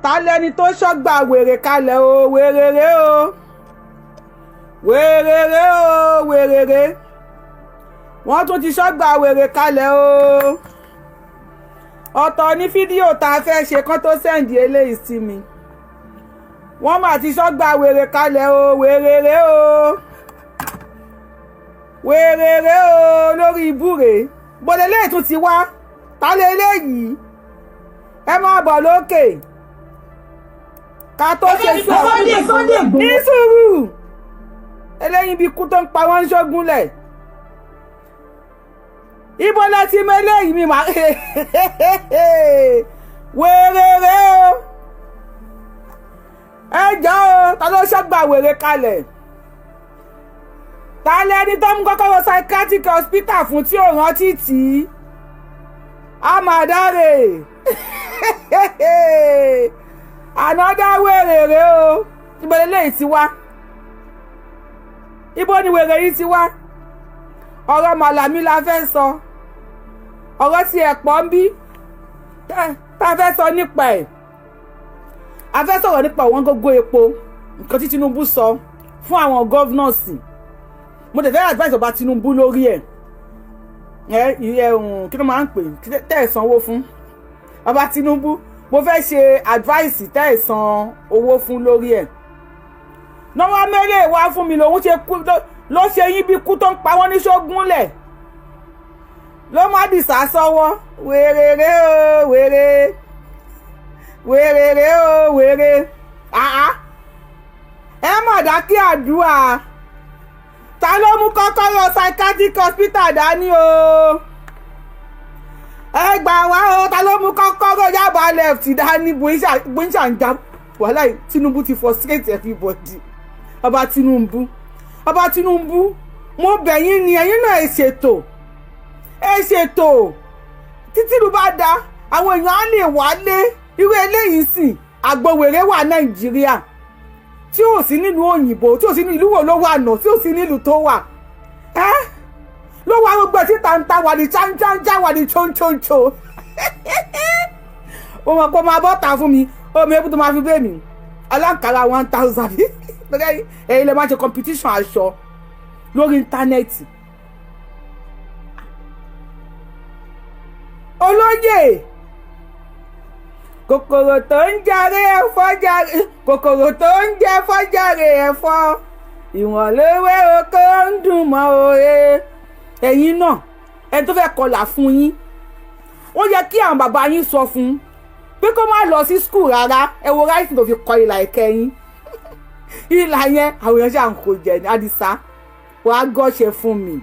Ta lẹni tó ṣọ́gbà wèrè kalẹ̀ o? Wèrèrè o, wèrèrè o, wèrèrè. Wọ́n tún ti ṣọ́gbà wèrè kalẹ̀ o. Ọ̀tọ̀ ní fídíò tá a fẹ́ ṣe kán tó send eléyìí sí mi. Wọ́n mà ti ṣọ́gbà wèrè kalẹ̀ o. Wèrèrè o, wèrèrè o. Lórí ibúre bọ́lẹ̀ lẹ́yìn tún ti wá. Ta lé eléyìí? Ẹ máa bọ̀ lókè ká tó ṣe sọ. Sunday Sunday Igboho. Ní sùúrù, eléyìí bí ikú tó ń pa wọ́n ń ṣógúnlẹ̀. Ibo lẹ ti mọ eléyìí? Mi máa wèrèrè o. Ẹ jọ o, ta ló ṣọ́gbà wèrè kalẹ̀? Ta lẹni tó mú kọ́kọ́rọ́ psychiatric hospital fún tí ò rántí tì í? Amadare another wèrèrè o. Ibo lélẹ́yìí ti wá? Ibo ni wèrè yìí ti wá? Ọ̀rọ̀ màlàmí la fẹ́ sọ. Ọ̀rọ̀ tí ẹ̀ pọ̀ ń bí tá a fẹ́ sọ nípa ẹ̀. A fẹ́ sọ̀rọ̀ nípa ọ̀wọ́n gógó epo, nǹkan tí Tinubu sọ fún àwọn governors. Mo tẹ̀ fẹ́ advice ọba Tinubu lórí ẹ̀. Ẹ ìyẹ kí ló máa ń pè tẹ́ ẹ̀ sanwó fún ọba Tinubu? Mo fẹ́ ṣe advice tẹ́ ẹ̀ san owó fún lórí ẹ̀. Nọ́wọ́ mẹ́lẹ̀ wá fún mi lòun ṣe kú ló ṣe yín bí kú tó ń pa wọ́n ní ṣógúnlẹ̀ ló má dìsá sọ́wọ́. Wèrèrè o, wèrè, wèrèrè o, wèrè. Àá, ẹ mọ̀ dákí àdúrà. Ta ló mú kọ́kọ́rọ́ psychiatric hospital dání o? Ẹ gbà wá o. Ta ló mú kọ́kọ́rọ́ Yaba Left dání? Bóyá ń já wàhálà. Tinubu ti frustrate everybody. Ọba Tinubu, ọba Tinubu, mo bẹ̀ yín ni. Ẹ̀yin náà, ẹ ṣètò, ẹ ṣètò. Títí ló bá da àwọn èèyàn á lè wálé. Irú eléyìí sìn, àgbòwèrè wà Nàìjíríà tí ò sí nílùú òyìnbó, tí ò sí ní ìlú wo ló wà nà, tí ò sí nílùú tó wà ẹ́ ló wá. Gbogbo ẹ̀ síta ń ta wà ní cháncháńchá, wà ní chonchoncho. Ó mọ̀ pé ó máa bọ́ ta fún mi. Omi ebi tó máa fi bẹ́ẹ̀ mi aláǹkárá 1,000. Ẹ̀yin lè máa ṣe competition aṣọ lórí íńtánẹ́ẹ̀tì. Olóyè, kòkòrò tó ń jàre ẹ̀fọ́ jàre, kòkòrò tó ń jẹ ẹ̀fọ́ jàre ẹ̀fọ́, ìwọ̀n léwé oko ń dùn mọ́ òye. Ẹ̀yin náà, ẹni tó fẹ́ kọlà fún yín, ó yẹ kí àwọn bàbá yín sọ fún un pé kó má lọ sí school rárá. Ẹ wo ráìsì tó fi kọ ìlà ìkẹyìn, ìlà yẹn, àwọn èèyàn ṣáà ń kó jẹ ní. Àdìsá, wàá gọ́ṣe fún mi.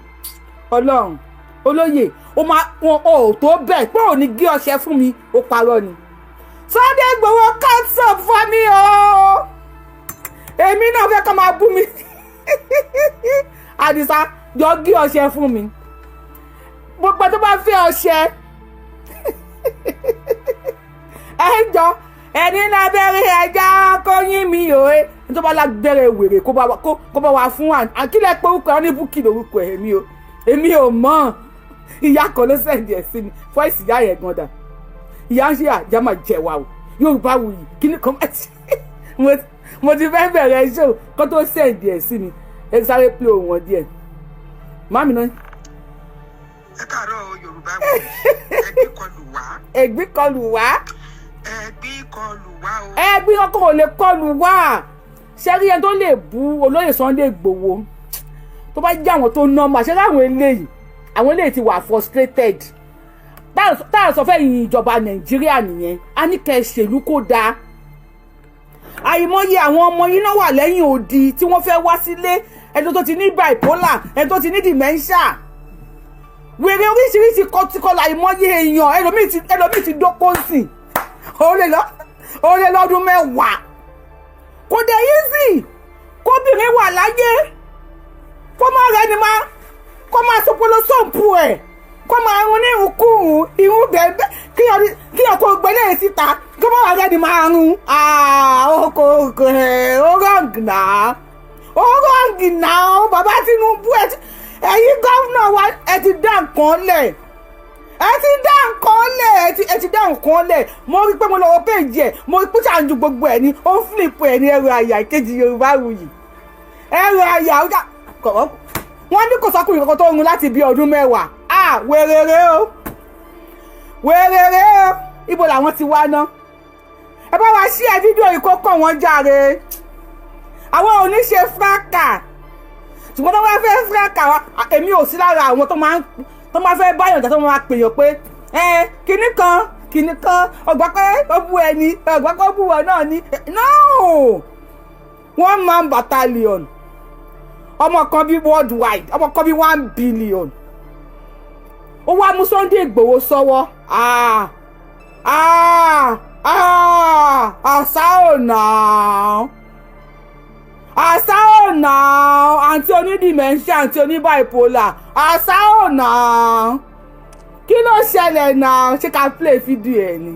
Ọlọ́run, olóyè, ó máa wọn ò tó bẹ́ẹ̀ pé ò ní gé ọṣẹ fún mi. Ó parọ́ ni. Sunday Igboho, cut soap for me o. Èmi náà fẹ́ kọ́ máa bú mi. Àdìsá, jọ gé ọṣẹ fún mi. Gbogbo tó bá fẹ́ ọṣẹ, ẹ jọ, ẹni lábẹ́rẹ́ ẹja kọ́yìn mi ò ẹ tó bá lágbẹ́rẹ́ wèrè, kó bá wa fún àkílẹ̀ pé orúkọ ẹ ní Búkì lórúkọ ẹ. Èmi ò mọ̀. Ìyá kan ló send ẹ̀ sí mi. Voice ìyá yẹn gan dà. Ìyá ń ṣe àjà máa jẹ wa o. Yorùbá Wuyì kíní kan máa ti mo ti fẹ́ bẹ̀rẹ̀ ṣó kó tó send ẹ̀ sí mi. Ẹ sáré pé òun wọn díẹ̀ mami náà. Ẹ káàárọ̀ o, Yorùbá Wuyì. Ẹgbẹ́ kọlù wá. Ẹ̀gbín kọlù wá. Ẹgbẹ́ kọlù wá o. Ẹ̀gbín ọkọ̀ ò lè kọlù wá. Ṣẹ́rí ẹni tó lè bú olóyè Sunday Igboho, tó bá jẹ́ àwọn tó normal, ṣẹ́rí àwọn eléyìí? Àwọn eléyìí ti wà frustrated. Tá à sọ fẹ́ yin ìjọba Nàìjíríà nìyẹn. A ní kẹ́ ẹ ṣèlú kó dáa. Àìmọye àwọn ọmọ yín náà wà lẹ́yìn odi tí wọ́n fẹ́ wá sílé. Ẹni tó ti ní bipolar, ẹni tó ti ní dementia, wèrè oríṣiríṣi kọtíkọlà, àìmọye èèyàn. Ẹlòmíì ti dókó sí ó lé lọ́dún 10. Kò dé easy kóbìnrin wà láyé kó má rẹni má kó má sọpọlọ sọ̀npù ẹ̀, kó máa rún ní ìrùnkùrùn irun bẹ́ẹ̀, kí ọkọ̀ gbẹ́lẹ̀ síta, kó má wà rẹni máa rún. Oko ẹ̀ ó wrong náà, ó wrong náà. Bàbá Tinubu, ẹ̀yin gómìnà wa, ẹ ti dá nǹkan lẹ̀. Ẹ ti dá nǹkan lẹ̀, ẹ ti dá nǹkan lẹ̀. Mo rí pé mo lọ wọ péjì ẹ̀, mo rí pé ṣàǹjú gbogbo ẹ̀ ni ó ń flip ẹ̀ ní ẹrù àyà ìkejì Yorùbá Wuyì. Ẹrù àyà ó dà kọ̀wọ́. Wọ́n ní kò sọ́kùnrin kankan tó ń run láti bí ọdún 10. À wéréré o, wéréré o, ibo làwọn ti wá ná? Ẹ bá wa ṣí ẹ fídíò yìí kó kàn wọ́n jàre. Àwọn ò ní ṣe fracas, ṣùgbọ́n tó bá fẹ́ fracas wa, èmi ò sí lára àwọn tó máa fẹ́ báyọ̀ jà, tó máa pèèyàn pé ẹ kinní kan kinní kan, ọgbà pé ó bú ẹni, ọgbà pé ó bú wọn náà ni. No, one man battalion, ọmọ kan bí worldwide, ọmọ kan bí 1 billion. Ó wá mú Sunday Igboho sọ́wọ́. Ah ah ah, àṣà ò náà, àṣà ò náà, àǹtí oní dementia, àǹtí oní bipolar, àṣà ò náà. Kí ló ṣẹlẹ̀ náà? Ṣé ká play fídíò ẹ̀ ni?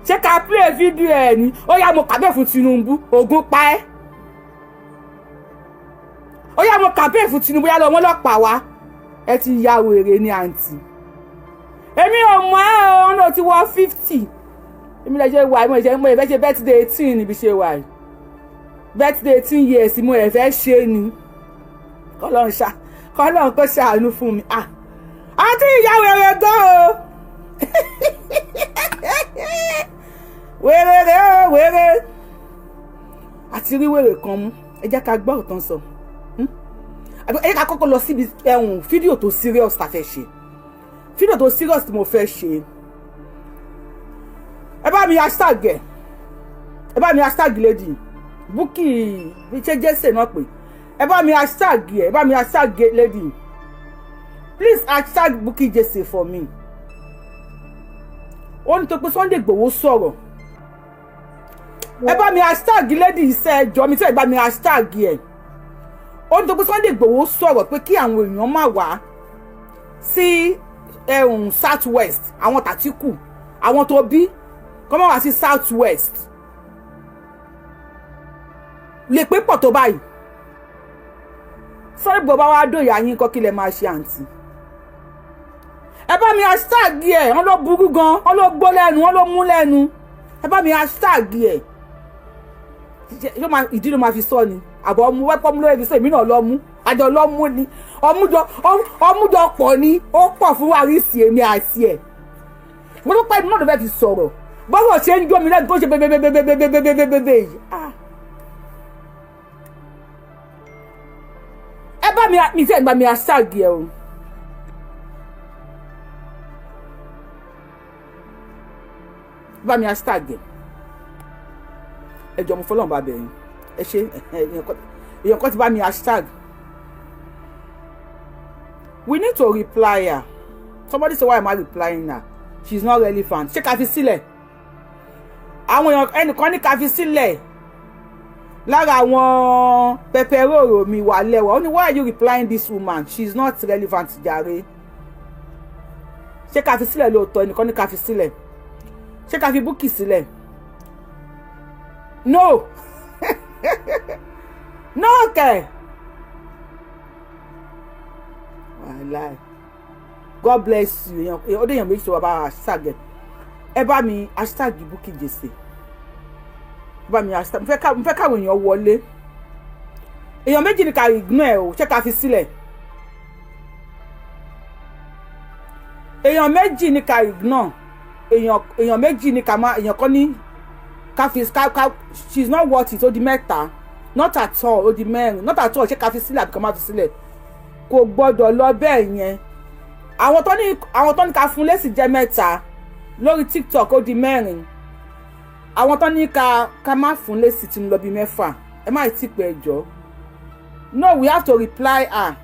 Ṣé ká play fídíò ẹ̀ ni? Ó yá, mo kàbẹ́ fún Tinubu, ògùn pa ẹ́. Ó yá, mo kàbẹ́ fún Tinubu, yá lọ wọ́n lọ́pàá wá. Ẹ ti ya wèrè ní, àǹtí. Èmi ò mọ̀ ẹ́ o, ọ́n náà ti wọ́ 50. Èmi lè ṣe wà, mo lè fẹ́ ṣe birthday 18 níbi ṣe wà yìí. Birthday 18 years mo lè fẹ́ ṣe ni. Kọ́lọ́n ṣá, kọ́lọ́n kó ṣàánú fún mi. Ah, àǹtí, ìyá wèrè gan o, wèrè rè o, wèrè. Àti rí wèrè kan mú. Ẹ jẹ́ ká gbọ́ ọ̀tán sọ. Ẹ jẹ́ ká kọ́kọ́ lọ síbi ẹ̀hún fídíò tó serious tá fẹ́ ṣe, fídíò tó serious tí mo fẹ́ ṣe. Ẹ bá mi hashtag ẹ, ẹ bá mi hashtag lady Bukky ṣe jẹ́sẹ̀ náà pé ẹ bá mi hashtag ẹ, ẹ bá mi hashtag lady. Please hashtag Bukky Jesse for me. Ó ní tó pé Sunday Igboho sọ̀rọ̀. Ẹ bá mi hashtag lady iṣẹ́ ẹjọ́ mi tí ẹ bá mi hashtag ẹ. Ó ní tó pé Sunday Igboho sọ̀rọ̀ pé kí àwọn èèyàn má wá sí ẹ̀hún South West, àwọn tàtíkù, àwọn tó bí kọ́ má wá sí South West, lè pé pọ̀ tó báyìí. Sunday Igboho bá wá dòyà yín kọ́, kí lẹ máa ṣe, àǹtí? Ẹ bá mi hashtag ẹ. Wọ́n ló burú gan, wọ́n ló gbó lẹ́nu, wọ́n ló mú lẹ́nu. Ẹ bá mi hashtag ẹ. Yóò máa ìdí ló máa fi sọ ni àbọ̀ ọmú wẹ́pọ̀ mú lórí fi sọ. Èmi náà lọ mú, àjọ lọ mú ni, ọmújọ pọ̀ ni, ó pọ̀ fún wàrísì èmi àti ẹ̀. Mo tó pẹ́ náà ló fẹ́ fi sọ̀rọ̀ bọ́sọ̀ ṣe ń jó mi lẹ́nu tó ṣe bébébébébébébébébébé yìí. Ah, ẹ bá mi, mi fẹ́ gba mi hashtag ẹ o. Bá mi hashtag ẹ. Ẹ jọ̀ọ́, mo fọlọ́run bá bẹ̀ yín. Ẹ ṣe, èèyàn kan ti bá mi hashtag. We need to reply her. Somebody say, why am I replying her? She is not relevant. Ṣé ká fi sílẹ̀? Àwọn èèyàn, ẹnìkan ní ká fi sílẹ̀. Lára àwọn pẹpẹrọrọ mi wà lẹ́wà, ó ní, why are you replying this woman? She is not relevant jàre. Ṣé ká fi sílẹ̀ lóòótọ́? Ẹnìkan ní ká fi sílẹ̀. Ṣé ká fi Bukky sílẹ̀? No, no kẹ̀. Wàláì, God bless you. Èèyàn ó dé, èèyàn méjì tó wà bá hashtag ẹ. Ẹ bá mi hashtag Bukky Jesse. Ẹ bá mi hashtag. Mo fẹ́ káwọn èèyàn wọlé. Èèyàn méjì ní ká ignore ẹ o. Ṣé ká fi sílẹ̀? Èèyàn méjì ní ká ignore, èèyàn méjì ní ká má, èèyàn kan ní ká fi ká. She is not worth it, ó di mẹ́ta. Not at all, ó di mẹ́rin. Not at all. Ṣé ká fi sílẹ̀ àbí ká má fi sílẹ̀? Kò gbọ́dọ̀ lọ bẹ́ẹ̀ yẹn. Àwọn tó ní ká fún lésì jẹ́ mẹ́ta lórí TikTok, ó di mẹ́rin. Àwọn tó ní ká má fún lésì tí ń lọ bí mẹ́fà. Ẹ má tí pẹ́ jọ. No, we have to reply her.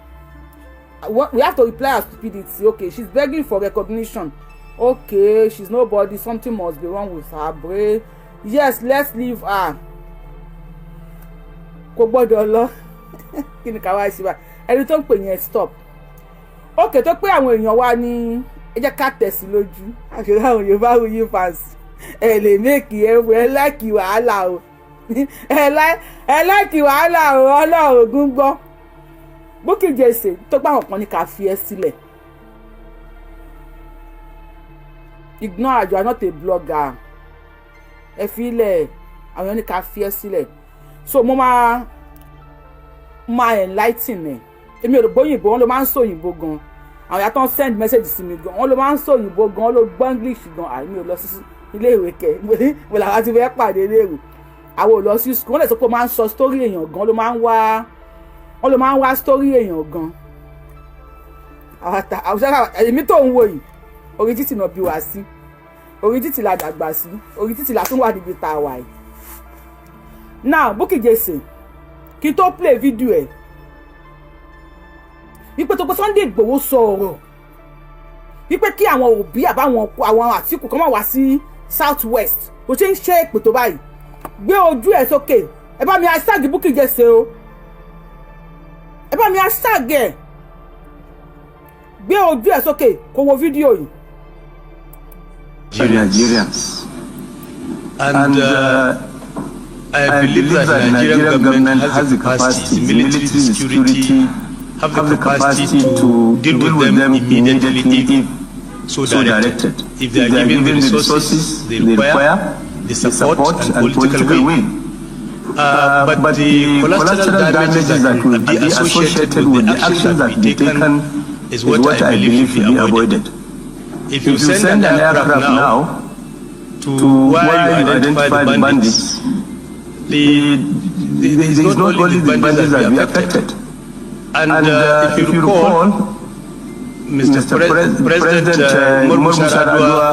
We have to reply her stupidity. Okay, she's begging for recognition. Okay, she's nobody. Something must be wrong with her brain. Yes, let's leave her. Kò gbọ́dọ̀ lọ. Kí ni ká wá ṣe báyìí? Ẹni tó ń pè yẹn, stop. Okay, tó pé àwọn èèyàn wa ní ẹ jẹ́ ká tẹ̀sí lójú. Àṣírí àwọn Yorùbá Wuyi fans, ẹ lè make ẹ ẹ like wàhálà o, ẹ like wàhálà o. Ọlọ́run ògún gbọ́. Bukky Jesse, tó gbà wọn kan ní ká fi ẹ́ sílẹ̀. Ignore, you are not a blogger. Ẹ fi ilẹ̀, àwọn èèyàn ní ká fi ẹ́ sílẹ̀. So mo máa enlighten ẹ̀. Èmi ò rò bóyìnbó, wọn ló máa ń sọ òyìnbó gan. Àwọn ìyá tó ń send message sí mi gan, wọn ló máa ń sọ òyìnbó gan, wọn ló gbọ́ English gan. Àmì ò lọ sí ilé ìwé kẹ, mo làwọn ti fẹ́ pàdé ilé ìwé, àwọn ò lọ sí school. Wọ́n lè sọ pé ó máa ń sọ story èèyàn gan, ló máa ń wá, wọ́n ló máa ń wá story èèyàn gan. Èmi tó ń wò yìí, orí títì náà bí wá sí, orí títì la dàgbà sí, orí títì la tún wà níbi tá a wà yìí. Now, Bukky Jesse, kí n tó play video ẹ̀ wípé tó pé Sunday Igboho sọ ọ̀rọ̀ wípé kí àwọn òbí àbáwọn àwọn Àtìkù kan máa wá sí South West, bó ṣe ń ṣe èpè tó báyìí, gbé ojú ẹ̀ sókè. Ẹ bá mi hashtag Bukky Jesse o, ẹ bá mi hashtag ẹ̀. Gbé ojú ẹ̀ sókè kó wo fídíò yìí. Nigerians. And I believe that the Nigerian government has the capacity, the military, the security, have the capacity to deal with them immediately if so directed. If they are given the resources they require, the support and political will. But the collateral damages that will be associated with the actions that be taken is what I believe should be avoided. If you send an aircraft now to where you identify the bandits, the, it's not only the bandits that be affected. And if you recall, Mr. President Umaru Musa Yar'Adua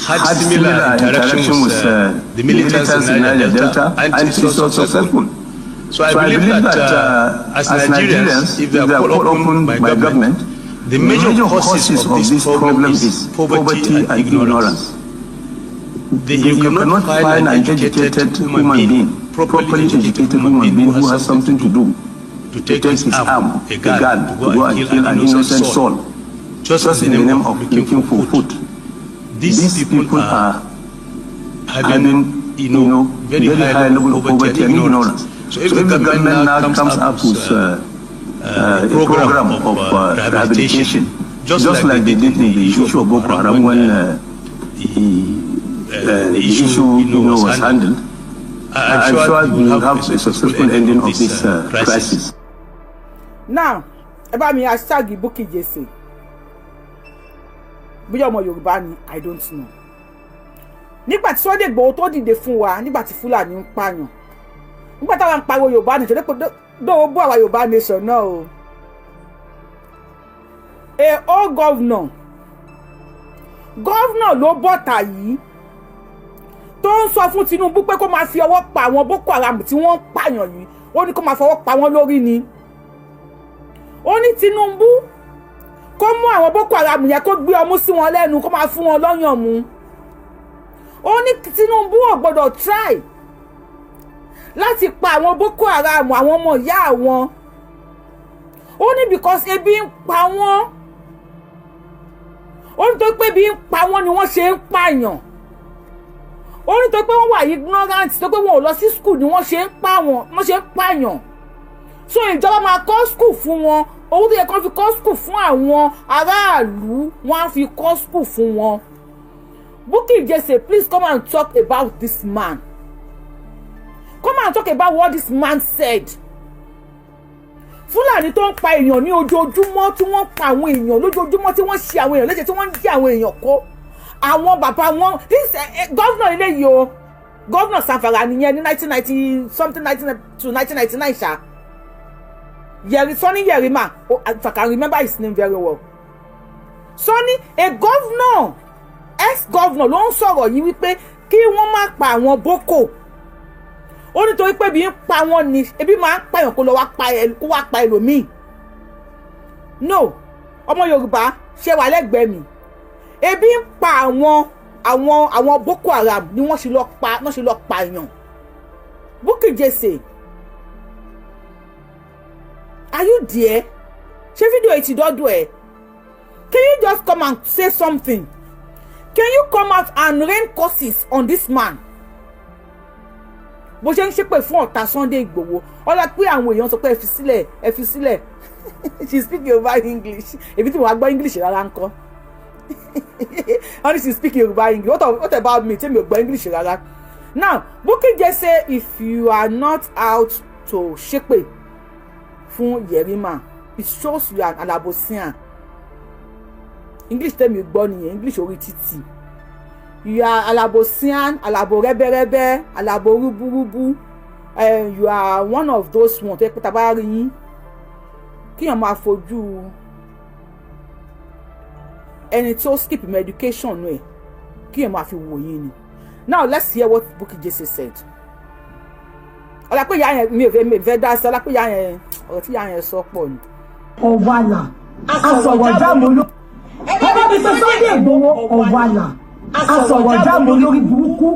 had similar interaction with the militants in Niger Delta, and it was successful. So I believe that as Nigerians, if they are called upon by government, the major causes of this problem is poverty and ignorance. You cannot find an educated human being, properly educated human being who has something to do, to take his arm, a gun, to go and kill an innocent soul, just in the name of looking for food. These people are having, very high level of poverty and ignorance. So if the government now comes up with a program of rehabilitation, just like they did in the issue of Boko Haram when the issue was handled, I'm sure we will have a successful ending of this crisis. Now, ẹ bá mi hashtag Bukky Jesse. Bóyá ọmọ Yorùbá ni, I don't know. Nígbà tí Sunday Igboho tó dìde fún wa, nígbà tí Fúlàní ń pààyàn, nígbà táwọn ń pariwo Yorùbá nation, dípò dóò bó àwa Yorùbá nation náà o, a o governor, governor ló bọ̀tà yìí tó ń sọ fún Tinubu pé kó máa fi ọwọ́ pa àwọn Boko Haram tí wọ́n ń pààyàn yìí. Ó ní kó máa fọwọ́ pa wọ́n lórí ni. Ó ní Tinubu kó mú àwọn Boko Haram yẹn, kó gbé ọmú sí wọn lẹ́nu, kó máa fún wọn lọ́yàn mu. Ó ní Tinubu ò gbọ́dọ̀ try láti pa àwọn Boko Haram, àwọn ọmọ ìyá àwọn. Ó ní because ebi ń pa wọ́n. Ó ní tó pé ebi ń pa wọ́n ni wọ́n ṣe ń pààyàn. Ó ní tó pé wọ́n wà ignorant, tó pé wọn ò lọ sí school ni wọ́n ṣe ń pa wọ́n, wọ́n ṣe ń pààyàn. So ìjọba máa kọ́ school fún wọn. Owó tó yẹ kó fi kọ́ school fún àwọn aráàlú, wọ́n á fi kọ́ school fún wọn. Bukky Jesse, please come and talk about this man. Come and talk about what this man said. Fúlàní tó ń pa èèyàn ní ojoojúmọ́, tí wọ́n pa àwọn èèyàn lójoojúmọ́, tí wọ́n ṣe àwọn èèyàn léṣe, tí wọ́n ń jí àwọn èèyàn kó, àwọn bàbá wọn. This governor eléyìí o, governor Zamfara nìyẹn ní 1990 something, 19 to 1999 ṣá. Yeri, Sonny Yerima. Oh, if I can remember his name very well. Sonny, a governor, ex-governor ló ń sọ̀rọ̀ yìí wípé kí wọ́n má pa àwọn Boko. Ó nítorí pé ebi ń pa wọ́n ni. Ebi máa ń pààyàn kó lọ wá pa ẹ, kó wá pa ẹlòmíì. No, ọmọ Yorùbá ṣe wà lẹ́gbẹ̀ẹ́ mi. Ebi ń pa àwọn Boko Haram ni wọ́n ṣe lọ pa èèyàn. Bukky Jesse, are you there? Ṣé fídíò yìí ti dọ́dọ̀ ẹ̀? Can you just come and say something? Can you come out and rain curses on this man? Bó ṣe ń ṣépè fún ọ̀tá Sunday Igboho, ọlá pé àwọn èèyàn sọ pé ẹ fi sílẹ̀, ẹ fi sílẹ̀. She speak Yorùbá, English. Èmi tí mo wá gbọ́ English rárá ń kọ́. Wọ́n ní she speak Yorùbá English. What about me tí mi ò gbọ́ English rárá? Now, Bukky Jesse, if you are not out to ṣépè fún Yerima, it shows you are an alabosian. English tẹ́mi gbọ́ nìyẹn, English orí títì. You are alabosian, alabo rẹ́bẹ́rẹ́bẹ́, alabo rúbúrúbú. You are one of those ones tó yẹ pé tá a bá rí yín, kíyàn máa fojú ẹni tó skip medication ẹ̀, kíyàn máa fi wò yín ni. Now let's hear what Bukky Jesse said. Ọlápẹ́ ìyá yẹn, mi ò fẹ́ dá sí ọlápẹ́ ìyá yẹn. Ọ̀rọ̀ tí ìyá yẹn sọ pọ̀ ni. Ọ̀wàlà asọ̀rọ̀jáàmù olórí. Ẹ bá mi sọ Sunday Igboho, ọ̀wàlà asọ̀rọ̀jáàmù olórí burúkú.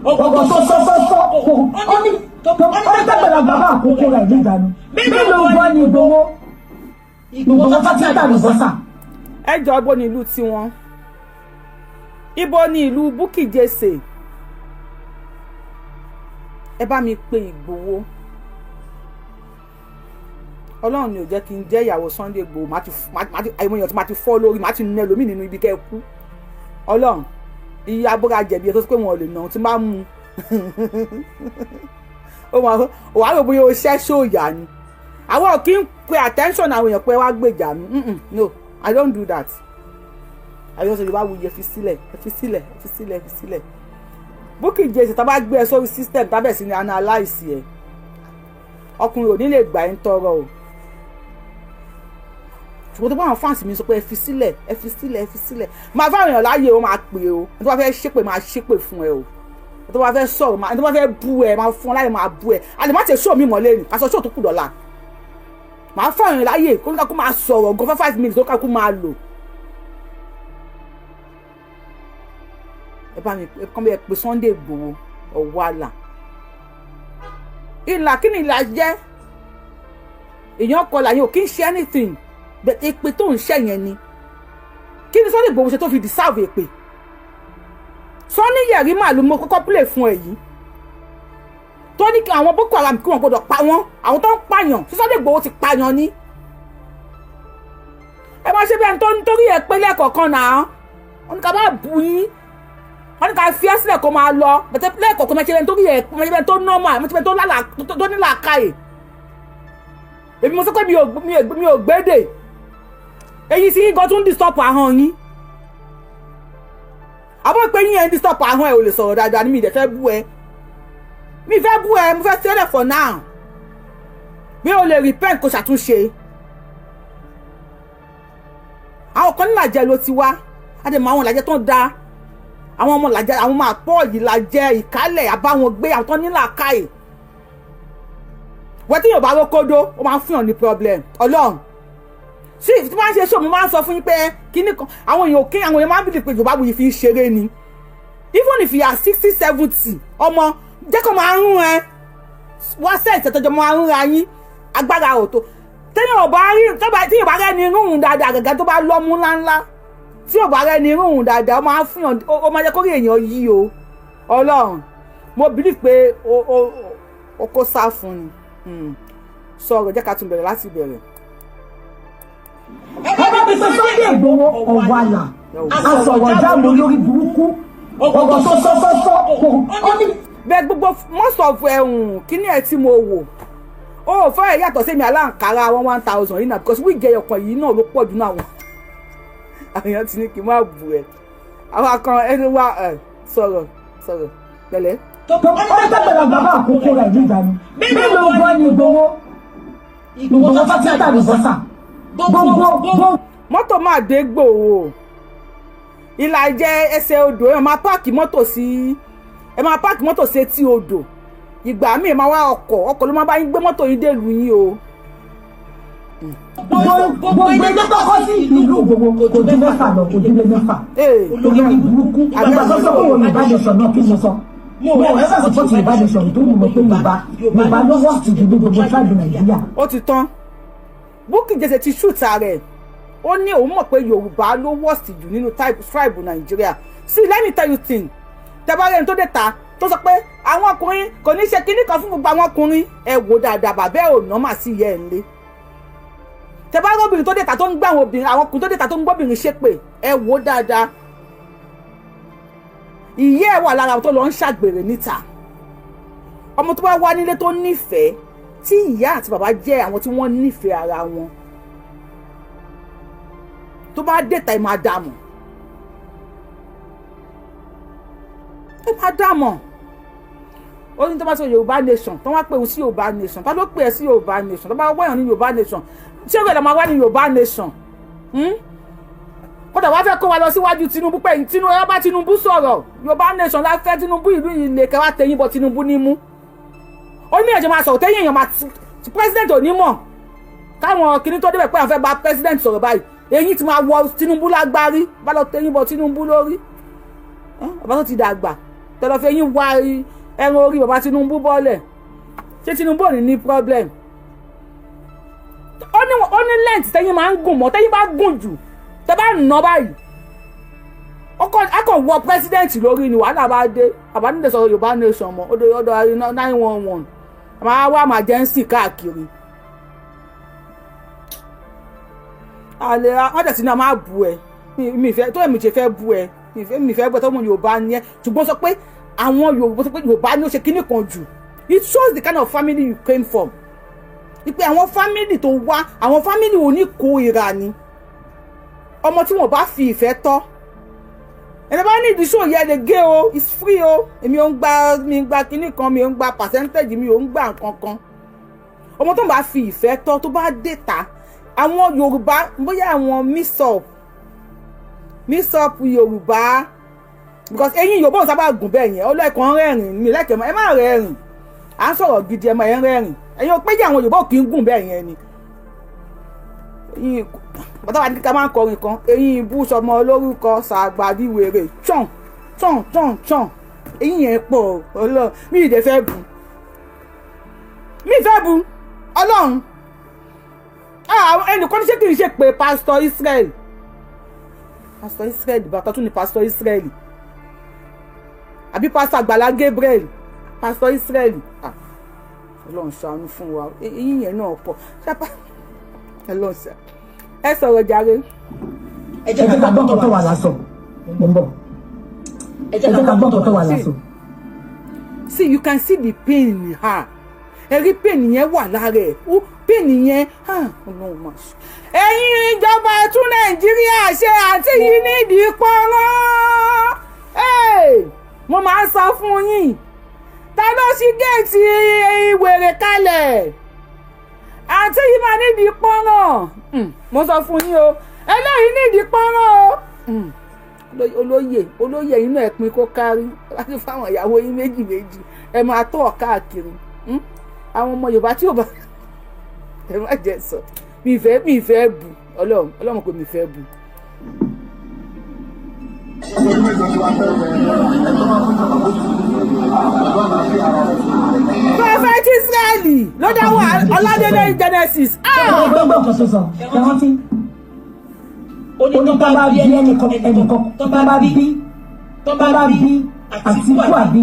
Ọ̀rọ̀ tó sọ sọ sọ kò ó ní ó ní tẹ́gbẹ̀lá bàbá àkókò rẹ̀ níjànú. Mélòó gbọ́ ni Ìgbòho, Ìgbòho tó ti ń tàbí bọ́sà. Ẹ jọ, ibo ni ìlú tiwọn? Ibo ni ìlú Bukky Jesse? Ẹ bá mi pe Ìgbòho. Ọlọ́run ni ò jẹ́ kí n jẹ́ ìyàwó Sunday Igboho. Má ti má ti àwọn èèyàn tí má ti fọ́ lórí, má ti nà ẹlòmíì nínú ibi kẹ́ ẹ kú. Ọlọ́run, iye abúra jẹ̀bi ẹ tó sọ pé wọn ò lè nà tí má mú ó máa wàá rò bóyá o ṣẹ́ ṣòyà ni. Àwọn ò kí ń pe attention àwọn èèyàn pé wá gbèjà mi. No, I don't do that. Àyọ̀ sọ Yorùbá Wuyi, ẹ fi sílẹ̀, ẹ fi sílẹ̀, ẹ fi sílẹ̀, ẹ fi sílẹ̀. Bukky Jesse, tá a bá gbé ẹ sórí system, tá a bẹ̀ sí ní analyse ẹ, ọkùnrin ò ní lè gbà ẹ́ ń tọrọ o. Ṣùgbọ́n tó bá àwọn fans mi sọ pé ẹ fi sílẹ̀, ẹ fi sílẹ̀, ẹ fi sílẹ̀, máa fáwọn èèyàn láàyè o, máa pè o. Ẹni tó bá fẹ́ ṣépè, máa ṣépè fún ẹ o. Ẹni tó bá fẹ́ sọ̀rọ̀, ẹni tó bá fẹ́ bú ẹ, máa fún ọ láyè, máa bú ẹ. A lè má ṣe show mi mọ́ lẹ́nu aṣọ show tó kù dọ̀la. Máa fáwọn èèyàn láàyè kó ní ká máa sọ̀rọ̀ gan fún 5 minutes tó ká kó máa lò. Ẹ bá mi kọ́ bí ẹ pé Sunday Igboho, ọ̀wàlà ìlà. Kí ni ìlà jẹ́? Èèyàn kọlà yẹn ò kí ń ṣe anything, but èpè tó ń ṣe yẹn ni. Kí ni Sunday Igboho ṣe tó fi deserve èpè? Sunday Yerima ló mọ kọ́kọ́ play fún ẹ yìí tó ní kí àwọn Boko Haram, kí wọ́n gbọ́dọ̀ pa wọ́n, àwọn tó ń pààyàn. Sí Sunday Igboho ti pààyàn ni? Ẹ máa ṣe bí ẹni tó ń torí ẹ pé lẹ́ẹ̀kọ̀ọ̀kan náà. Wọ́n ní ká bá bù yín, wọ́n ní ká fi ẹ́ sílẹ̀ kó máa lọ bẹ̀tẹ̀. Lẹ́ẹ̀kọ̀ọ̀kan máa ṣe bẹ́ẹ̀ torí ẹ, máa ṣe bẹ́ẹ̀ tó normal, máa ṣe bẹ́ẹ̀ tó lálà tó ní làákàyè. Èmi mo sọ pé mi ò gbédè. Èyí sí yín gan tún disturb ahọ́n yín. Àbọ̀ pé yín yẹn ń disturb ahọ́n ẹ̀, ò lè sọ̀rọ̀ dáadáa ní. Mi ìdẹ̀ fẹ́ bú ẹ, mi fẹ́ bú ẹ, mo fẹ́ sílẹ̀ for now. Bí o lè repent, kó ṣàtúnṣe. Àwọn kan nílàjẹ ló ti wá. Á dẹ̀ mọ àwọn ìlàjẹ tó ń da àwọn ọmọ làjẹ, àwọn ọmọ àpọ̀ yìí làjẹ ìkálẹ̀ àbáwọn gbé, àwọn tó nílà káyè wọ́n tí yóò bá rókódó, ó máa ń fún yàn ní problem. Ọlọ́run sí tí wọ́n ṣe ṣó, mo máa ń sọ fún yín pé kíní kan, àwọn èèyàn kí àwọn èèyàn máa ń bìlì pé Yorùbá Wuyi fi ń ṣeré ni. Even if you are 60, 70, ọmọ jẹ́ kó máa ń rún ẹ wá sẹ́ẹ̀tì ẹ̀tọ́jọ́ máa ń ra yín agbára ò tó. Téèyàn ò bá rí, téèyàn bá rẹ́ni rúhùn dáadáa, gàgà tó bá lọ́mú ńláńlá, tí ò bá rẹ́ni rúhùn dáadáa, ó máa ń fún yàn, ó máa jẹ́ kó rí èèyàn yí o. Ọlọ́run, mo believe pé o kó sá fún ni. Sọ̀rọ̀, jẹ́ ká tún bẹ̀rẹ̀ láti bẹ̀rẹ̀. Ẹ bá mi sọ Sunday Igboho, ọ̀wàlà asọ̀rọ̀jáàmù olórí burúkú. Ọ̀rọ̀ tó sọ sọ sọ kò ó ní. Bẹ́ẹ̀ gbogbo most of ẹ̀hún kíní ẹ̀ tí mo wò, ó fẹ́ yàtọ̀ sí mi aláǹkárá 1,000 yìí náà, because wíìgì ẹyọkan yìí náà ló pọ̀ jù náà. Àwọn èèyàn ti ní kí n má bù ẹ, àwọn kan ẹni wá ẹ sọ̀rọ̀ sọ̀rọ̀ pẹ̀lẹ́. Ó ní tẹ́gbẹ̀lá bàbá àkókò rẹ̀ níjànú. Mélòó gbọ́ ni Ìgbòho, Ìgbòho tó ti ń tàbí bọ́sà gbogbo. Mọ́tò máa dé Gbòho Ìlàjẹ ẹsẹ̀ odò. Ẹ máa park mọ́tò sí, ẹ máa park mọ́tò sí etí odò. Ìgbà míì máa wá ọkọ̀, ọkọ̀ ló máa bá yín gbé mọ́tò yín dèlù yín o. Gbogbo ilé tó kọ́ sí ìlú Ìgbòho kò ju 6 lọ, kò ju ilé 6. Olórí burúkú. Àgbà tó sọ pé Yorùbá nation náà, kí n sọ mo ò ẹ bá support Yorùbá nation tó mọ̀ pé Yorùbá ló worst jù ní gbogbo tribe Nàìjíríà. Ó ti tán. Bukky Jesse ti shoot rẹ̀. Ó ní òun mọ̀ pé Yorùbá ló worst jù nínú tribe Nàìjíríà. See, let me tell you thing. Tẹ́bárẹ́ ní tó dé ta tó sọ pé àwọn ọkùnrin kò ní ṣe kinní kan fún gbogbo àwọn ọkùnrin, ẹ wò dáadáa, bàbá ẹ ò nọ́mà sí ìyá ẹ̀ ń lé. Tẹ́bárẹ́ obìnrin tó dé ta tó ń gbé àwọn obìnrin, àwọn ọkùnrin tó dé ta tó ń gbóbìnrin ṣépè, ẹ wò dáadáa. Ìyá ẹ̀ wà lára tó lọ ń ṣàgbèrè níta. Ọmọ tó bá wá nílé tó nífẹ̀ẹ́, tí ìyá àti bàbá jẹ́ àwọn tí wọ́n nífẹ̀ẹ́ ara wọn, tó bá dẹ̀ta, ẹ máa dààmú, ẹ máa dààmú. Ó ní tó bá sọ Yorùbá nation, tó wá pè ó sí Yorùbá nation, tó ló pè é sí Yorùbá nation, tó bá wáyàn ní Yorùbá nation, ṣé ó gbọ́dọ̀ máa wá ní Yorùbá nation? Kódà wàá fẹ́ kó wa lọ síwájú Tinubu pé Tinubu, ẹ bá Tinubu sọ̀rọ̀, Yorùbá nation la fẹ́, Tinubu ìlú yìí lè kẹwàá tẹ̀yìn bọ̀ Tinubu ní mú. Ó ní ẹ̀jẹ̀ máa sọ̀rọ̀ tẹ́yìn èèyàn máa ti president ò ní mọ̀ káwọn kìíní tó débẹ̀ pé àwọn fẹ́ bá president sọ̀rọ̀ báyìí, eyín ti máa wọ Tinubu lágbárí, bá lọ tẹ̀yìn bọ̀ Tinubu lórí. Bàbá tó ti dàgbà tẹ̀lọ́ fi eyín wá ẹran orí bàbá Tinubu bọ́lẹ̀, ṣé Tinubu ò ní ní problem? Ó ní length tẹ́yìn máa ń gùn mọ́. Tẹ́yìn bá gùn jù, tẹ́ bá nà báyìí, a kò wọ president lórí ni wàhálà bá dé. Bàbá nílẹ̀ sọ Yorùbá nation mọ́ ọdọ ọdọ 911, máa wá emergency káàkiri. Àlè wọ́n tẹ̀sí náà máa bu ẹ, mi ìfẹ́ tó èmi ṣe fẹ́ bu ẹ, mi ìfẹ́ gbọ́ tó mọ Yorùbá ni ẹ, ṣùgbọ́n sọ pé àwọn Yorùbá sọ pé Yorùbá ni ó ṣe kíní kan jù. It shows the kind of family you came from, ìpè àwọn family tó wá, àwọn family oníkóìra ni. Ọmọ tí wọn bá fi ìfẹ́ tọ́, ẹni bá ní ìdíṣò yẹ lè gé o, it's free o. Èmi ò ń gba, mi ń gba kinní kan, mi ò ń gba percentage, mi ò ń gba nǹkan kan. Ọmọ tó ń bá fi ìfẹ́ tọ́, tó bá dé ta, àwọn Yorùbá, bóyá àwọn mix up Yorùbá, because eyín Yorùbá ò sábà gùn bẹ́ẹ̀ yẹn. Ọlọ́ẹ̀kan rẹ́rìn mi lẹ́kẹ̀ẹ́ mọ́, ẹ má rẹ́rìn, à ń sọ̀rọ̀ gidi, ẹ mọ̀ ẹ ń rẹ́rìn. Ẹ̀yin ò péjì, àwọn Yorùbá ò kì í gùn bẹ́ẹ̀ yẹn ni. Eyín bàtà wà ní kíkà máa ń kọrin kan, eyín ibú sọmọ lórúkọ sàgbàdì wèrè chọ̀n chọ̀n chọ̀n chọ̀n. Eyín yẹn pọ̀. Ọlọ́run, mi ì dẹ̀ fẹ́ bu, mi ì fẹ́ bu Ọlọ́run. Ẹnìkan ní ṣé kì í ṣe pé Pastor Israel, Pastor Israel bàtà tún ní Pastor Israel àbí Pastor Àgbàlá Gabriel, Pastor Israel. Ọlọ́run ṣàánú fún wa. Eyín yẹn náà pọ̀ ṣápá. Ọlọ́run ṣàánú. Ẹ sọ̀rọ̀ jàre. Ẹ jẹ́ ká gbọ́ nǹkan tó wà lásọ. Mo ń bọ̀. Ẹ jẹ́ ká gbọ́ nǹkan tó wà lásọ. See, you can see the pain in her. Ẹ rí pain yẹn wà lára ẹ̀. Ó pain yẹn, Ọlọ́run máa ṣe. Ẹ̀yin ìjọba, tún Nàìjíríà ṣe. Àǹtí yìí nídìí pọ́nrán. Mo máa ń sọ fún yín, ta ló ṣí géètì wèrè kalẹ̀? Àǹtí yìí máa nídìí pọ́nrán. Mo sọ fún yín o, eléyìí nídìí pọ́nrán o. Olóyè, olóyè inú ẹ̀ pin kó kárí láti fáwọn ìyàwó yín méjì méjì, ẹ máa tọ̀ káàkiri. Àwọn ọmọ Yorùbá tí ò bá, ẹ má jẹ sọ, mi ìfẹ́ bu Ọlọ́run, Ọlọ́run pé mi ìfẹ́ bu. Prophet Israeli ló dá wà Ọládélé Genesis. Ẹ gbọ́ nǹkan tó sọ, ẹ rántí. Ó ní tó bá bí ẹnìkan, ẹnìkan tó bá bí Àtìkú àbí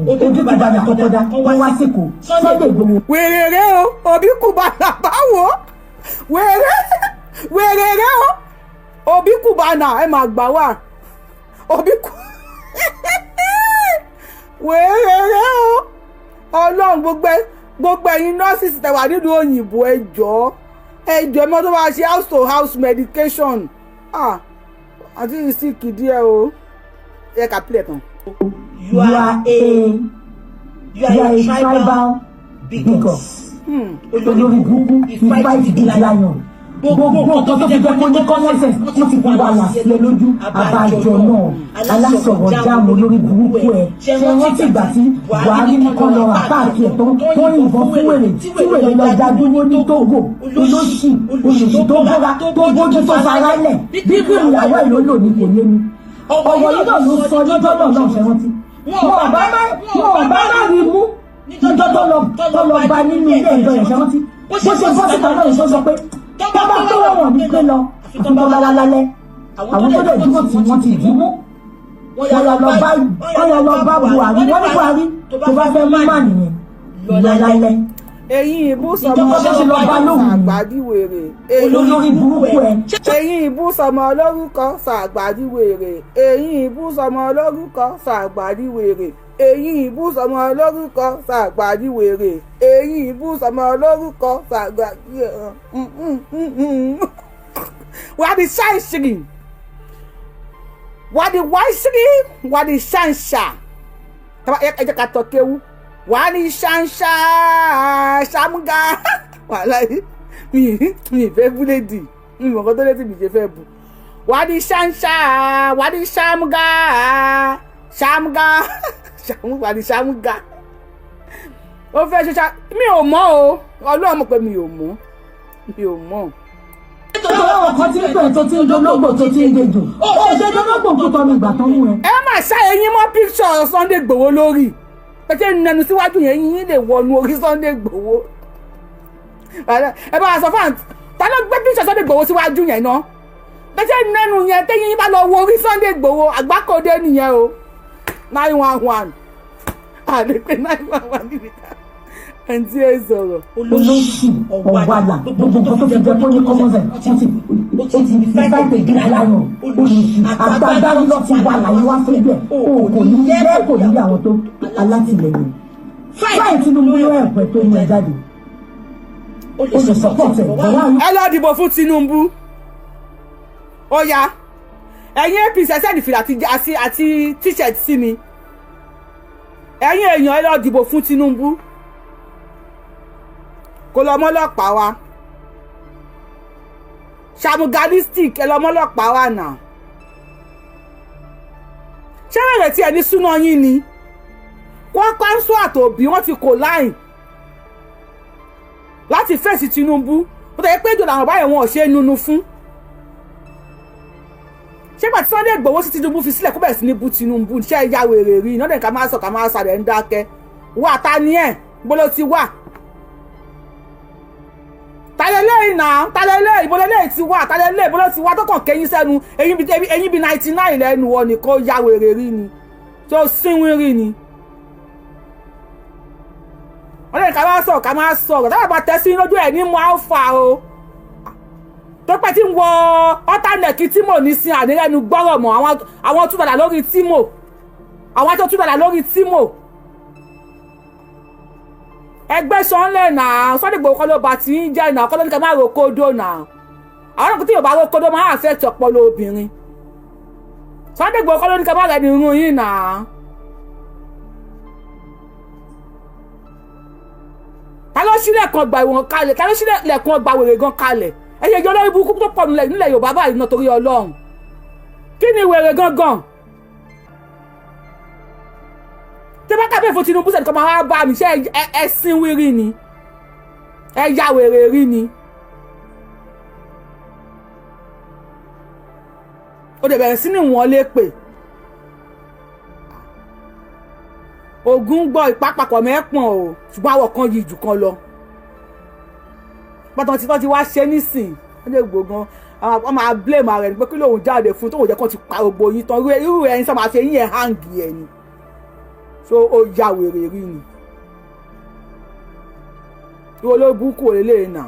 ojú ti bàdà kọ́kọ́dá, wọ́n wá síkò Sunday Igboho. Wèrè rẹ o, òbí Cubana, báwo? Wèrè, wèrè rẹ o, òbí Cubana, ẹ máa gbà wá òbí kú. Wèrè rẹ o, Ọlọ́run. Gbogbo ẹ̀yin nọ́ọ̀sì tẹ̀wà nílùú òyìnbó, ẹ jọ̀ọ́, ẹ jọ̀ọ́, ẹ mọ́ tó bá ṣe house to house medication. Ah, àti ìsìnkì díẹ̀ o, ẹ kà pílẹ̀ tán. You are a tribal bigot. Olórí burúkú, you fight the lion. Gbogbo nǹkan tó fi jẹ́ kó ní common sense, wọ́n ti fi wà làsílẹ̀ lójú. Àbájọ náà, alásọ̀rọ̀ jáàmù olórí burúkú ẹ̀. Ṣe rántí ìgbà tí Buhari ní kọ́ lọ àpáàkì ẹ̀ tó yìnbọn fún wèrè, tí wèrè lọ dá dúró ní Togo? Olóṣì, olóṣì tó bóra, tó bójú, tó fara lẹ̀ bí kí ìyàwó ẹ̀ ló lò ní kò yé mi. Ọ̀rọ̀ yìí náà ló sọ níjọ́ náà náà. Ṣe rántí? Wọn ò bá má rí mú níjọ́ tó lọ bá nínú ilé ẹjọ́ yẹn. Ṣe rántí bó ṣe bọ́ síta náà? Ṣe sọ pé tó bá tó wọ̀n ní pé lọ àfi tó bá wá lálẹ́. Àwọn tó dẹ̀ dúró tí wọ́n ti dì í mú, wọ́n yà lọ bá Buhari, wọ́n ní Buhari, tó bá fẹ́ mú mà nìyẹn lọ lálẹ́. Eyín ìbú sọmọ Ìjọba ṣe lọ bá lórúkọ lóhùn. sàgbàdìwèrè. Olórí burúkú ẹ. Eyín ìbú sọmọ lórúkọ sàgbàdìwèrè. Eyín ìbú sọmọ lórúkọ sàgbàdìwèrè. Eyín ìbú sọmọ lórúkọ sàgbàdìwèrè. Eyín ìbú sọmọ lórúkọ sàgbàdìwèrè. Wà á di ṣáìṣìrì, wà á di wáìṣìrì, wà á di ṣáǹṣà. Ẹ jẹ́ ká tọ́ kéwú. Wà á ní ṣáǹṣà ṣàmúgà. Wàhálà yìí, mi ì fẹ́ búlẹ̀dì, mi mọ̀ nǹkan tó létí mi ṣe fẹ́ bu. Wà á ní ṣáǹṣà, wà á ní ṣàmúgà, ṣàmúgà, wà á ní ṣàmúgà. Ó fẹ́ ṣe ṣá, mi ò mọ̀ o. Ọlọ́run mọ̀ pé mi ò mọ̀, mi ò mọ̀. Nítorí àwọn kan tí ń pè tó ti ń dológbò tó ti ń dejò. Ó ṣe dológbò kú tọ́ mi ìgbà tó mú ẹ. Ẹ má ṣá eyín mọ́ píkṣọ̀ Sunday Igboho lórí pẹ̀tẹ́ nẹnu síwájú yẹn, yín lè wọnú orí Sunday Igboho. Ẹ bá wa sọ fún àǹtí ta ló gbé píkṣọ̀ Sunday Igboho síwájú yẹn náà. Pẹ̀tẹ́ nẹnu yẹn, tẹ́yìn yín bá lọ wo orí Sunday Igboho, àgbákòdé nìyẹn o. 911, àlè pé 911 níbi tá àǹtí ẹ sọ̀rọ̀. Olóṣì ọ̀wàlà, gbogbo nǹkan tó fi jẹ kó ní common sense, wọ́n ti ó ti fight against lion. Olóṣì àtàgbárí lọ ti wà láyé wá fún ibẹ̀. O kò ní yẹ, kò ní bí àwọn tó alátìlẹyìn. Fáì Tinubu ló ẹ̀pẹ̀ tó mú ẹ jáde. O lè support ẹ̀ bọ̀wá. Ẹ lọ dìbò fún Tinubu. Ó yá, ẹ̀yin APC, ẹ send fìlà àti t-shirt sí mi. Ẹ̀yin èèyàn, ẹ lọ dìbò fún Tinubu kó lọ mọ́lọ́pàá wa ṣàmùgalistic. Ẹ lọ mọ́lọ́pàá wa nà. Ṣé wẹ̀rẹ̀ tí ẹ ní súná yín ni Kwankwaso àtòbí wọ́n ti kò láì láti fèsì Tinubu. Ó tẹ̀ pé ìjọba àwọn báyìí wọn ò ṣe é nunu fún. Ṣé pàtí Sunday Igboho sí Tinubu fi sílẹ̀ kó bẹ̀rẹ̀ sí ní bú Tinubu? Ṣé ẹ ya wèrè rí iná dẹ̀? Ká máa sọ, ká máa sàrẹ̀ ń dákẹ́. Wà ta ni ẹ̀ gbọ́dọ̀ ti wà talẹ́lẹ́ ìnà talẹ́lẹ́ ìbọlẹ́lẹ́ ti wà talẹ́lẹ́ ìbọlẹ́ ti wà tó kàn kẹ́yìn sẹ́nu eyín bíi 99 lẹ́nu wọn nìkan. Ya wèrè rí ni tó sínwín rí ni. Wọ́n lè ká máa sọ̀rọ̀, ká máa sọ̀rọ̀ táwọn bá tẹ́ sí lójú ẹ̀ ní mú alpha o tó pẹ́ tí ń wọ ọ́tánẹ̀kì tí mò ní sin àdérẹ́nu gbọ́rọ̀ mọ́ àwọn $2 lórí tímò, àwọn tó $2 lórí tímò ẹgbẹ́ sọ́nlẹ̀ náà. Sunday Igboho kọ́ ló bá ti ń jẹ́ náà, kọ́ ló ní ká má ro kódó náà. Àwọn ọkùnrin tí yóò bá ro kódó máa affect ọpọlọ obìnrin. Sunday Igboho kọ́ ló ní ká má rẹ̀ ní irun yín náà. Ta ló sílẹ̀kùn ọgbà ìwọ̀n kalẹ̀? Ta ló sílẹ̀kùn ọgbà wèrè gan kalẹ̀? Ẹ̀yẹ ìjọ lórí burúkú tó pọ̀ nílẹ̀ Yorùbá báyìí náà, torí Ọlọ́run, kí ni wèrè gangan tí bá kábíyè fún Tinubu sẹ́ni kan máa wá bá mi? Ṣé ẹ sínwín rí ni? Ẹ ya wèrè rí ni? Ó dẹ̀ bẹ̀rẹ̀ sí ní wọ́n lé pè ogun gbọ́ ìpápapọ̀ mẹ́pọ̀n o, ṣùgbọ́n àwọ̀ kan yìí jù kan lọ. Pátá tí wọ́n ti wá ṣe nísìn, wọ́n lè gbógan, wọ́n máa blame ara ẹni pé kí lóun jáde fún tóun jẹ́ kó ti pa gbogbo yín tán. Irú ẹni sọ máa fi eyín ẹ̀ hàǹgì ẹ̀ ni. So ó ya wèrè rí ni? Ìwọ ló bú kò lélẹ̀ nà.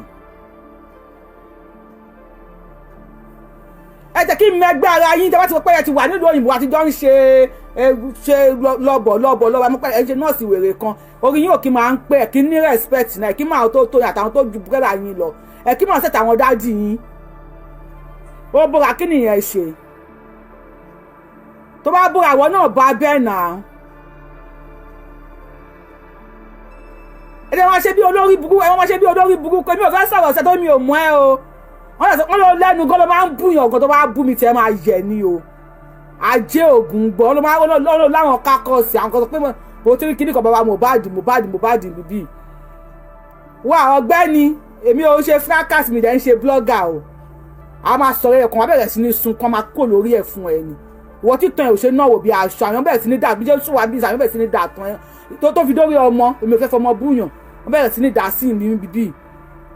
Ẹ jẹ́ kí n mẹgbẹ́ ara yín. Tẹ́ bá ti wọ́n pé ẹ ti wà nílùú òyìnbó àtijọ́ ń ṣe ṣe lọ́bọ̀ lọ́bọ̀ lọ́bọ̀, àmọ́ pé ẹ ṣe nọ́ọ̀sì wèrè kan, orí yín ò kí máa ń pẹ́. Ẹ kí ní respect náà, ẹ kí máa tó tó yín àtàwọn tó ju búrẹ́dà yín lọ, ẹ kí máa ṣẹ̀tà àwọn daddy yín. Ó bóra, kí nìyẹn ṣe? Tó bá bóra, àwọn náà bá bẹ́ẹ̀ náà. Ẹ jẹ́ wọ́n ṣe bí olórí burúkú, ẹ wọ́n ṣe bí olórí burúkú. Èmi ò fẹ́ sọ̀rọ̀ ọ̀sẹ̀ tó mi ò mọ̀ ẹ́ o. Wọ́n lọ lẹ́nu gan ló máa ń búyàn gan. Tó bá bú mi, tiẹ̀ máa yẹ̀ ni o. Ajé ògùn gbọ́ ló máa lọ láwọn kákọ́ọ̀sì àwọn kan sọ pé mo ti rí kíní kan. Bàbá Mohbad, Mohbad, Mohbad bíbí wà. Ọ̀gbẹ́ni, èmi ò ṣe fracas, mi dẹ̀ ń ṣe blogger o. A máa sọ̀rọ̀ ẹ̀ kan, wọ́n bẹ̀rẹ̀ sí ní sun kan, máa kó lórí ẹ̀ fún ẹ ni. Ìwọ títàn ẹ̀ ò ṣe náà wò bí aṣọ àwọn bẹ̀rẹ̀ sí ní dà bí Jésù wà bí àwọn bẹ̀rẹ̀ sí ní dà tán ẹ tó fi dórí ọmọ. Èmi ò fẹ́ fọmọ búyàn. Wọ́n bẹ̀rẹ̀ sí ní dà sí mi bíbí.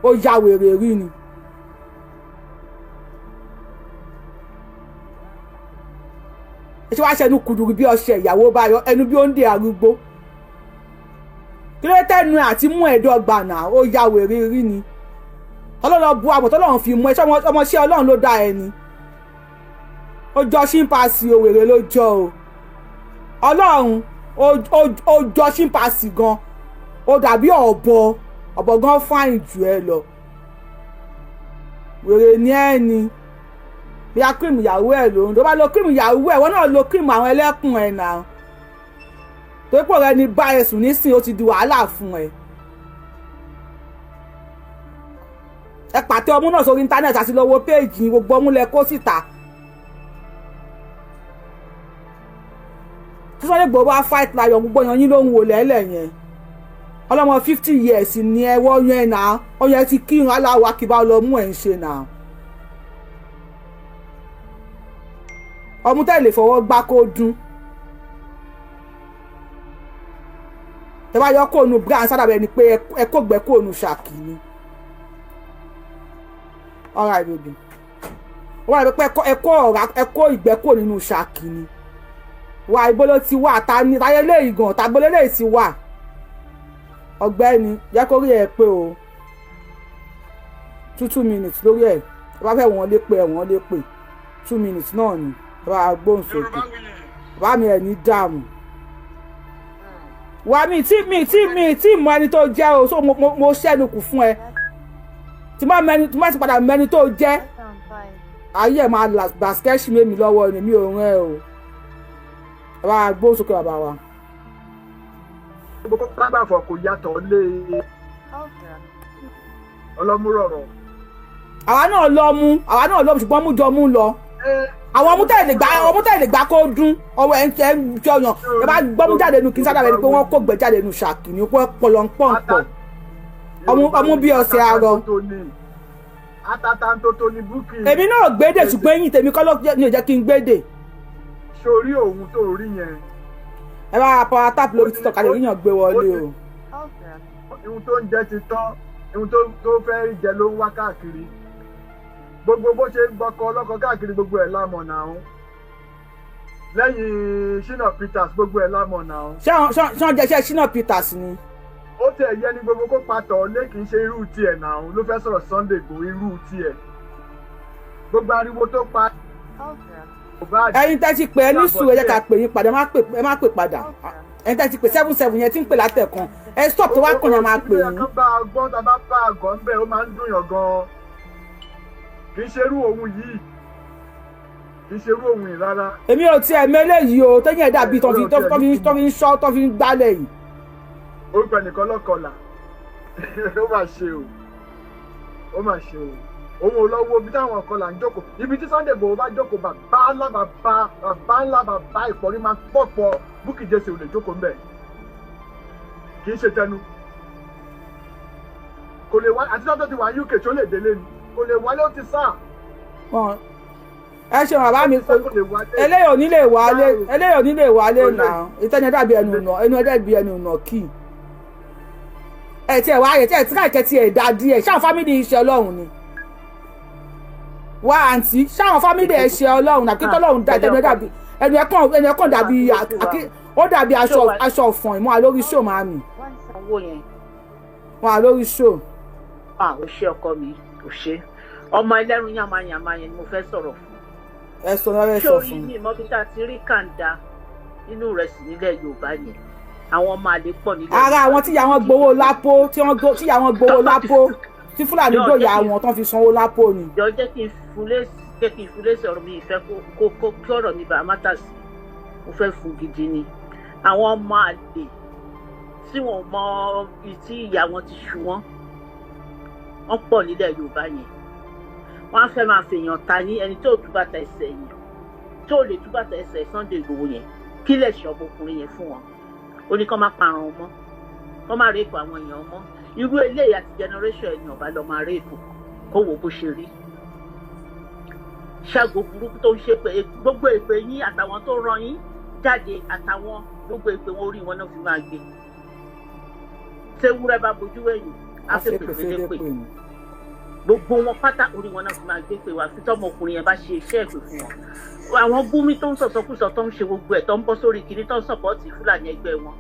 Ó ya wèrè rí ni. Ẹ ṣe wá ṣẹnu kùdùrù bí ọṣẹ ìyàwó báyọ ẹnu bí ó ń dé arúgbó. Kí ló tẹ kẹ́nu àti mú ẹ̀dọ́ gbànà ó ya wèrè rí ni. Ọlọ́run bu àbọ̀ tọ́lọ́run fi mú ẹ, ṣé ọmọọṣẹ́ Ọlọ́run ló dá ẹ ni? Ó jọ ṣímpasì o, wèrè ló jọ o. Ọlọ́run ó jọ ṣímpasì gan, ó dàbí ọ̀bọ, ọ̀bọ gan fáìn jù ẹ lọ. Wèrè ni ẹ ni. Bí a kírìmù ìyàwó ẹ lòun tó bá lo kírìmù ìyàwó ẹ, wọn náà lo kírìmù àwọn ẹlẹ́kùn ẹ náà. Torí pé ọ̀rẹ́ ni bá ẹ sùn nísìnyí, ó ti di wàhálà fún ẹ. Ẹ pàtẹ ọmú náà sórí íńtánẹ́ẹ̀tì àti lọ́wọ́ péèjì gbogbo ọmú lẹ kó síta. Tí Sunday Igboho bá fight lion, gbogbo èèyàn yín ló ń wò lẹ́lẹ̀ yẹn. Ọlọ́mọ 50 years ni ẹ wọ́ yẹn náà, ọyàn ti kírun aláwọ̀ akíbá ọlọ́mú ẹ̀ ń ṣe náà. Ọmú tẹ́ lè fọwọ́ gbá kó dún. Tẹ́ bá yọ kóònù brand sádàbẹ̀ ni pé ẹ kó gbẹ́ kóònù ṣàkì ni. Alright baby. Wọ́n rẹ̀ pé ẹ kó ọ̀rá, ẹ kó ìgbẹ́ kó nínú ṣàkì ni. Wà ibo ló ti wà, ta ni táyé lè gàn, tàbí lè ti wà. Ọ̀gbẹ́ni jẹ́ kó rí ẹ pé o. 2 minutes lórí ẹ̀. Ẹ bá fẹ́ wọ́n lé pé ẹ wọ́n lé pé. 2 minutes náà ni. Ẹ bá gbóhùn sókè. Bàbá mi ẹ̀ ní dààmú. Wà mí tí mọ ẹni tó jẹ́ o, so mo ṣẹ́nu kù fún ẹ. Tí má ti padà mẹni tó jẹ́, ayé ẹ̀ máa là bàskẹ́ṣì mímí lọ́wọ́ ni mi ò rán ẹ o. Ẹ bá gbóhùn sókè bàbá wa. Gbogbo kábàfọ̀ kò yàtọ̀ lé ọlọ́múrọ̀rọ̀. Àwa náà lọ mú, àwa náà lọ mú, ṣùgbọ́n mú jọ mú lọ. Àwọn ọmú tẹ̀lé gbá, ọmú tẹ̀lé gbá kó dún, ọwọ́ ẹ̀ ń tẹ́ ń jọyàn. Ẹ bá gbọ́mú jáde nu kí n sádàbẹ̀ ni pé wọ́n kó gbẹ jáde nu ṣàkì ni wọ́n pọlọ ń pọ̀npọ̀. Ọmú bí ọ̀sẹ̀ arọ. Èmi náà gbédè ṣùgbọ́n eyín tèmi kọ́ ló ní ò jẹ́ kí n gbédè. Sórí òun tó rí yẹn. Ẹ bá power tap lórí TikTok àti ìyàn gbé wọlé o. Ihun tó ń jẹ ti tán, ihun tó fẹ́ jẹ ló ń wá káàkiri. Gbogbo bó ṣe ń gbọkọ ọlọ́kọ káàkiri gbogbo ẹ̀ lámọ̀ náà. Lẹ́yìn Shina Peters gbogbo ẹ̀ lámọ̀ náà. Ṣé wọ́n jẹ́ṣẹ́ Shina Peters ni? Ó tẹ̀ yẹ ní gbogbo kó patọ̀ lé kì í ṣe irú tiẹ̀ náà ló fẹ́ sọ̀rọ̀ Sunday Igboho irú tiẹ̀. Gbogbo ariwo tó pa. Ẹ̀yin tẹ́ ti pè é ní sùúrù, ẹ jẹ́ ká pè yín padà, ẹ má pè padà. Ẹ̀yin tẹ́ ti pè 77 yẹn tí ń pè látẹ̀kan, ẹ stop tó wá kàn yẹn máa pè yín. Ó bá ọgbọ́n tá a bá bá àgọ́ ń bẹ̀ ó máa ń dùn yàn gan-an. Kì í ṣerú òun yìí, kì í ṣerú òun yìí rárá. Èmi ò tiẹ̀ mẹ́lẹ̀ yìí o, tẹ́yìn ẹ̀ dàbí tó fi ń ṣọ́ tó fi ń gbálẹ̀ yìí. Orúkọ ẹnìkan lọ́kọlà, ó mà ṣe o, ó mà ṣe o. Òun ò lọ wo ibi táwọn ọkọlà ń jókòó, ibi tí Sunday Igboho bá jókòó, bàbá ńlá bàbá bàbá ńlá bàbá ìpọ̀rí máa ń pọ̀pọ̀ Bukky Jesse ò lè jókòó ńbẹ̀. Kì í ṣe tẹnu. Kò lè wá àti sọ́tọ̀ ti wà UK tó lè délé ni, kò lè wálé ó ti sá. Ẹ ṣe bàbá mi, eléyìí ò ní lè wálé, eléyìí ò ní lè wálé náà, ìtẹ́ni dàbí ẹnu nà, ẹnu ẹ̀dẹ̀ bí ẹnu nà kì. Ẹ tiẹ̀ wá ayẹ̀ tí ẹ̀ tí káìkẹ́ tiẹ̀ dá díẹ̀, ṣáà fámìlì iṣẹ́ Ọlọ́run ni. Wá àǹtí, ṣáwọn fámìlì ẹ̀ ṣe Ọlọ́run àkí tọ́lọ́run dá ẹnu dàbí ẹnu ẹ̀kàn dàbí ó dàbí aṣọ ọ̀fọ̀n ìmọ̀ àlórí ṣò máa mì. Wọ́n àlórí ṣò. Ò ṣe ọkọ mi, ò ṣe. Ọmọ ẹlẹ́rù yàmáyàmá yẹn ni mo fẹ́ sọ̀rọ̀ fún. Ẹ sọ lọ́rẹ́ sọ fún mi. Sórí mi mọ́ bí tá a ti rí kàńdá nínú rẹ̀ sí nílẹ̀ Yorùbá yẹn. Àwọn ọmọ àlè pọ̀ nílẹ̀. Ara àwọn tíyà wọn gbowó lápò, tíyà wọn gbowó lápò, tí Fúlàní gbòòyà àwọn tán fi sanwó lápò ni. Jọ jẹ́ kí n fúlé sọ̀rọ̀ mi ìfẹ́ kó kí ọ̀rọ̀ mi bá má tà sí. Mo fẹ́ fún gidi ni. Àwọn ọmọ àlè tí wọn mọ tí ìyá wọn ti ṣu wọn. Wọ́n pọ̀ nílẹ̀ Yorùbá yẹn. Wọ́n á fẹ́ máa fèèyàn ta ní ẹni tó tú bàtà ẹsẹ̀ yẹn, tó lè tú bàtà ẹsẹ̀ Sunday Igboho yẹn, kí lè ṣe ọmọkùnrin yẹn fún wọn. Ó ní kó má parun mọ́, kó má réèpù àwọn èèyàn mọ́. Irú eléyìí àti generation ẹni ọ̀bá lọ máa réèpù kó wo bó ṣe rí. Ṣàgò burúkú tó ń ṣe pé gbogbo èpè yín àtàwọn tó rán yín jáde àtàwọn gbogbo èpè wọn orí wọn náà fi máa gbé. Tewúrẹ́ bá bojú wẹ̀yìn, á fẹ́ pèpè lépè. Gbogbo wọn pátá orí wọn náà fi máa gbé pé wá fi tọmọkùnrin yẹn bá ṣe iṣẹ́ ìpè fún wọn. Àwọn Gúnmi tó ń sọ̀sọ́kùsọ tó ń ṣe gbogbo ẹ̀ tó ń bọ́ sórí kiri tó ń sọ̀pọ̀tì Fúlàní ẹgbẹ́ wọn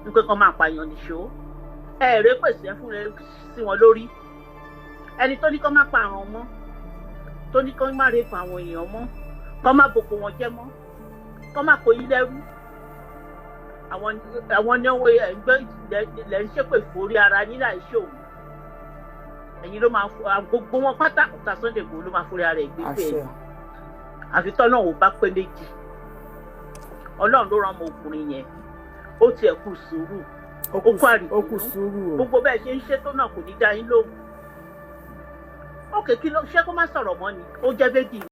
wípé kán máa pààyàn nìṣó. Ẹ̀ẹ́rẹ́ pèsè fún rẹ sí wọn lórí. Ẹni tó ní kó má pa àwọn mọ́, tó ní kó má rape àwọn èèyàn mọ́, kó má boko wọn jẹ́ mọ́, kó má kó yín lẹ́rú, àwọn ní wọn ẹgbẹ́ lẹ́ ń ṣépè forí ara yín láì ṣòwò. Ẹ̀yin ló máa gbogbo wọn pátá. Ọ̀tá Sunday Igboho ló máa forí ara ẹ̀ gbé pé Àṣẹ. Àfi tọ́lọ́run ò bá pé méjì. Ọlọ́run ló rán ọmọ ọkùnrin yẹn. Ó tiẹ̀ kú sùúrù. Ó Ó kú ó kù àrídùnnú. sùúrù o. Gbogbo bẹ́ẹ̀ ṣe ń ṣètò náà, kò ní dá yín lóhùn. Ókè, kí ló ṣé kó má sọ̀rọ̀ mọ́ ni? Ó jẹ́ méjì.